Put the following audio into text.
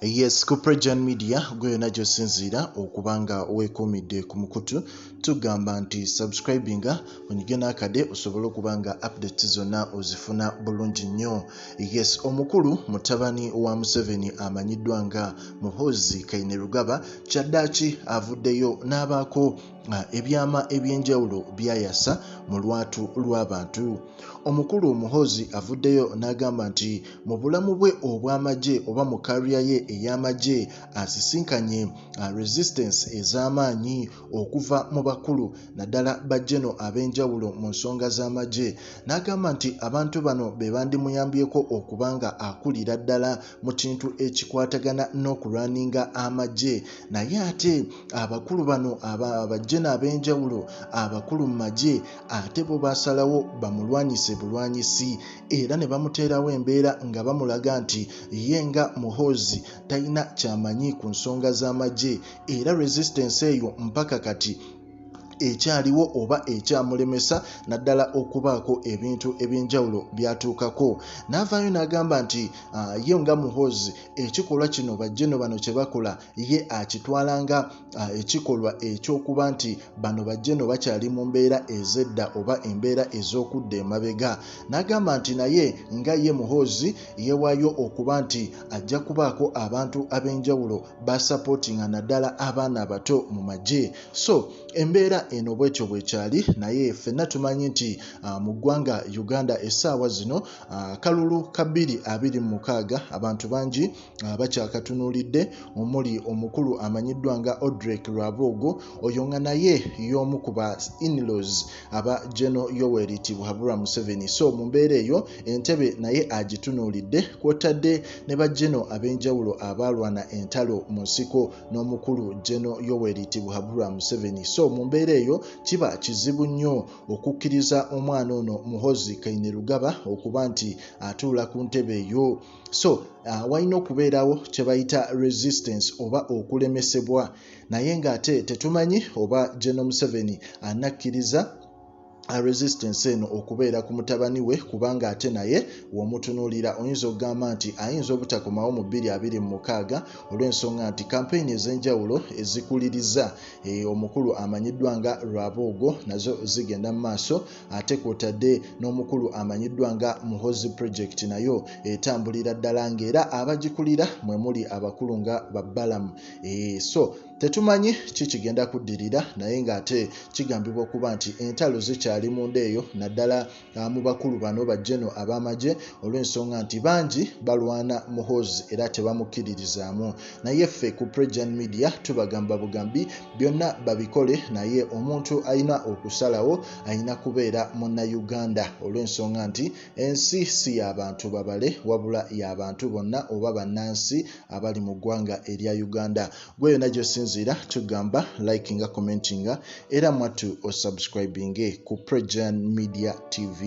Yes, ku Prejan Media gwe yona gy'osinziira okuba nga weekuumidde ku mukutu, tugamba nti subscribinga onyige n'akade osobole okuba nga updates zonna ozifuna bulungi nnyo. Yes, omukulu mutabani wa Museveni amanyiddwa nga Muhoozi Kainerugaba kyaddaaki avuddeyo n'abaako ebyama eby'enjawulo by'ayasa mu lwatu lw'abantu. Omukulu Muhoozi avuddeyo n'agamba nti mu bulamu bwe obw'amagye oba mu career ye ey'amagye asisinkanye resistance ez'amaanyi okuva mu bakulu naddala ba General ab'enjawulo mu nsonga z'amagye n'agamba nti abantu bano be bandimuyambyeko okuba nga akulira ddala mu kintu ekikwatagana n'okulwaninga amagye naye ate abakulu bano abajjeno ab'enjawulo abakulu mu magye ate bo baasalawo bamulwanyise bulwanyisi era ne bamuteerawo embeera nga bamulaga nti ye nga Muhoozi talina kyamanyi ku nsonga z'amagye era resistance eyo mpaka kati ekyaliwo oba ekyamulemesa naddala okubaako ebintu eby'enjawulo by'atuukako. N'avaayo n'agamba nti ye nga Muhoozi ekikolwa kino bajjeno bano kye bakola ye akitwala nga ekikolwa eky'okuba nti bano bajjeno bakyali mu mbeera ez'edda oba embeera ez'okudda emabega. N'agamba nti naye nga ye Muhoozi yeewaayo okuba nti ajja kubaako abantu ab'enjawulo b'asapootinga naddala abaana abato mu magye. So embeera eno bwetyo bwekyali naye ffenna tumanyi nti mu ggwanga Uganda essaawa zino akalulu ka 2026 abantu bangi bakyakatunuulidde omuli omukulu amanyiddwa nga Odrek Rwabwogo oyo nga naye y'omu ku ba in-laws aba General Yoweri Tibuhaburwa Museveni. So mu mbeera eyo entebe naye agitunuulidde kw'otadde ne ba General ab'enjawulo abaalwana entalo mu nsiko n'omukulu General Yoweri Tibuhaburwa Museveni. So mu mbeera eyo kiba kizibu nnyo okukkiriza omwana ono Muhoozi Kainerugaba okuba nti atuula ku ntebe eyo. So walina okubeerawo kye bayita resistance oba okulemesebwa naye ng'ate tetumanyi oba General Museveni anakkiriza resistance eno okubeera ku mutabani we kubanga ate naye w'omutunuulira oyinza okugamba nti ayinza obutakomawo mu 2026 olw'ensonga nti kampeyini ez'enjawulo ezikuliriza omukulu amanyiddwa nga Rwabwogo nazo zigenda mu maaso ate kw'otadde n'omukulu amanyiddwa nga Muhoozi Project nayo etambulira ddala ng'era abagikulira mwe muli abakulu nga ba Balaam. So Tetumanyi ki kigenda kuddirira naye ng'ate kigambibwa okuba nti entalo zikyali munda eyo naddala mu bakulu bano ba General ab'amagye olw'ensonga nti bangi balwana Muhoozi era tebamukkiririzaamu. Naye ffe ku Prejan Media tubagamba bugambi byonna babikole naye omuntu alina okusalawo alina kubeera Munnayuganda olw'ensonga nti ensi si ya bantu babale wabula ya bantu bonna oba bannansi abali mu ggwanga erya Uganda. Gwe yona gyosinziira tugamba likinga, commentinga era mwattu osubscribinge ku Prejan Media TV.